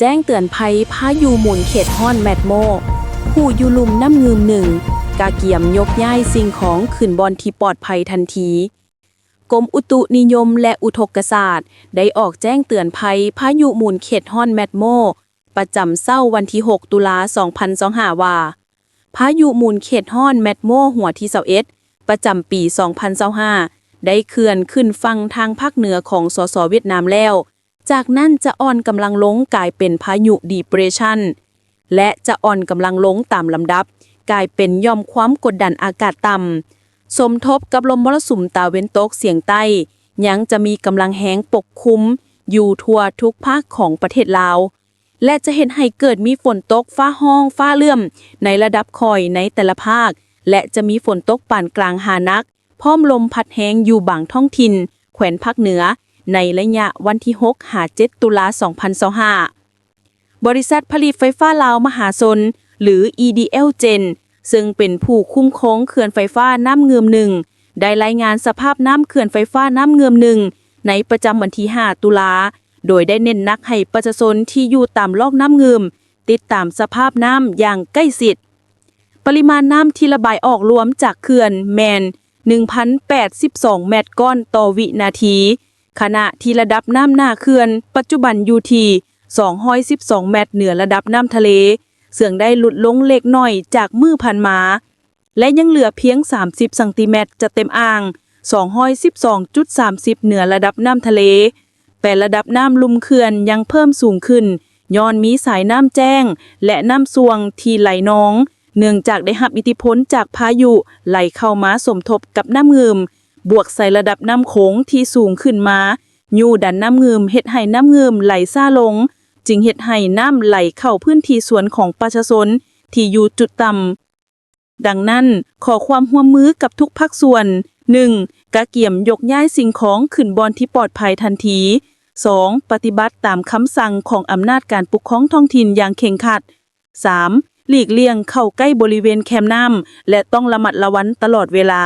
ແຈ້ງເຕືອນໄພພາຍຸໝູນເຂດຮ້ອນແມັດໂມ ຜູ້ຢູ່ລຸ່ມນ້ຳງື່ມໜຶ່ງ ກະກຽມຍົກຍ້າຍສິ່ງຂອງຂຶ້ນບ່ອນທີ່ປອດໄພທັນທີ. ກົມອຸຕຸນິຍົມ ແລະ ອຸທົກກະສາດ ໄດ້ອອກແຈ້ງເຕືອນໄພພາຍຸໝູນເຂດຮ້ອນແມັດໂມ ປະຈຳເຊົ້າວັນທີຫົກ ຕຸລາ ສອງພັນຊາວຫ້າ ວ່າ ພາຍຸໝູນເຂດຮ້ອນແມັດໂມ ຫົວທີຊາວເອັດ ປະຈຳປີສອງພັນຊາວຫ້າ ໄດ້ເຄື່ອນຂຶ້ນຝັ່ງທາງພາກເໜືອຂອງ ສສ ຫວຽດນາມແລ້ວ, ຈາກນັ້ນຈະອ່ອນກຳລັງລົງກາຍເປັນພາຍຸດີເປຣຊັນ ແລະ ຈະອ່ອນກຳລັງລົງຕາມລຳດັບ ກາຍເປັນຢ່ອມຄວາມກົດດັນອາກາດຕ່ຳ ສົມທົບກັບລົມມໍລະສຸມຕາເວັນຕົກສຽງໃຕ້ ຍັງຈະມີກຳລັງແຮງປົກຄຸມຢູ່ທົ່ວທຸກພາກຂອງປະເທດລາວ ແລະ ຈະເຮັດໃຫ້ເກີດມີຝົນຕົກຟ້າຮ້ອງຟ້າເຫຼື້ອມໃນລະດັບຄ່ອຍໃນແຕ່ລະພາກ ແລະ ຈະມີຝົນຕົກປານກາງຫາໜັກ ພ້ອມລົມພັດແຮງຢູ່ບາງທ້ອງຖິ່ນແຂວນພາກເໜືອ ໃນໄລຍະວັນທີຫົກ ຫາ ເຈັດ ຕຸລາ ສອງພັນຊາວຫ້າ. ບໍລິສັດຜະລິດໄຟຟ້າລາວມະຫາຊົນ ຫຼື EDL Gen ເຊິ່ງເປັນຜູ້ຄຸ້ມຄອງເຂື່ອນໄຟຟ້ານ້ຳງື່ມໜຶ່ງ ໄດ້ລາຍງານສະພາບນ້ຳເຂື່ອນໄຟຟ້ານ້ຳງື່ມໜຶ່ງ ໃນປະຈຳວັນທີຫ້າ ຕຸລາ ໂດຍໄດ້ເນັ້ນໜັກໃຫ້ປະຊາຊົນທີ່ຢູ່ຕາມລອກນ້ຳງື່ມ ຕິດຕາມສະພາບນ້ຳຢ່າງໃກ້ຊິດ. ປະລິມານນ້ຳທີ່ລະບາຍອອກລວມຈາກເຂື່ອນແມ່ນ ໜຶ່ງພັນແປດສິບສອງ ແມັດກ້ອນຕໍ່ວິນາທີ, ຂະນະທີ່ລະດັບນ້ຳໜ້າເຂື່ອນປັດຈຸບັນຢູ່ທີ່ ສອງຮ້ອຍສິບສອງ ແມັດເໜືອລະດັບນ້ຳທະເລ, ເຊິ່ງໄດ້ຫຼຸດລົງເລັກນ້ອຍຈາກມື້ຜ່ານມາ ແລະ ຍັງເຫຼືອພຽງ ສາມສິບ ຊັງຕີແມັດຈະເຕັມອ່າງ ສອງຮ້ອຍສິບສອງຈຸດສາມສິບ ເໜືອລະດັບນ້ຳທະເລ. ແຕ່ລະດັບນ້ຳລຸ່ມເຂື່ອນຍັງເພີ່ມສູງຂຶ້ນ ຍ້ອນມີສາຍນ້ຳແຈ້ງ ແລະ ນ້ຳຊ່ວງທີ່ໄຫຼນອງ, ເນື່ອງຈາກໄດ້ຮັບອິດທິພົນຈາກພາຍຸໄຫຼເຂົ້າມາສົມທົບກັບນ້ຳງື່ມ, ບວກໃສ່ລະດັບນ້ຳໂຂງທີ່ສູງຂຶ້ນມາ ຍູ້ດັນນ້ຳງື່ມເຮັດໃຫ້ນ້ຳງື່ມໄຫຼຊ້າລົງ, ຈຶ່ງເຮັດໃຫ້ນ້ຳໄຫຼເຂົ້າພື້ນທີ່ສວນຂອງປະຊາຊົນທີ່ຢູ່ຈຸດຕ່ຳ. ດັ່ງນັ້ນ, ຂໍຄວາມຮ່ວມມືກັບທຸກພາກສ່ວນ, ໜຶ່ງ ກະກຽມຍົກຍ້າຍສິ່ງຂອງຂຶ້ນບ່ອນທີ່ປອດໄພທັນທີ, ສອງ ປະຕິບັດຕາມຄຳສັ່ງຂອງອຳນາດການປົກຄອງທ້ອງຖິ່ນຢ່າງເຄັ່ງຄັດ, ສາມ ຫຼີກລ່ຽງເຂົ້າໃກ້ບໍລິເວນແຄມນ້ຳ ແລະ ຕ້ອງລະມັດລະວັງຕະຫຼອດເວລາ.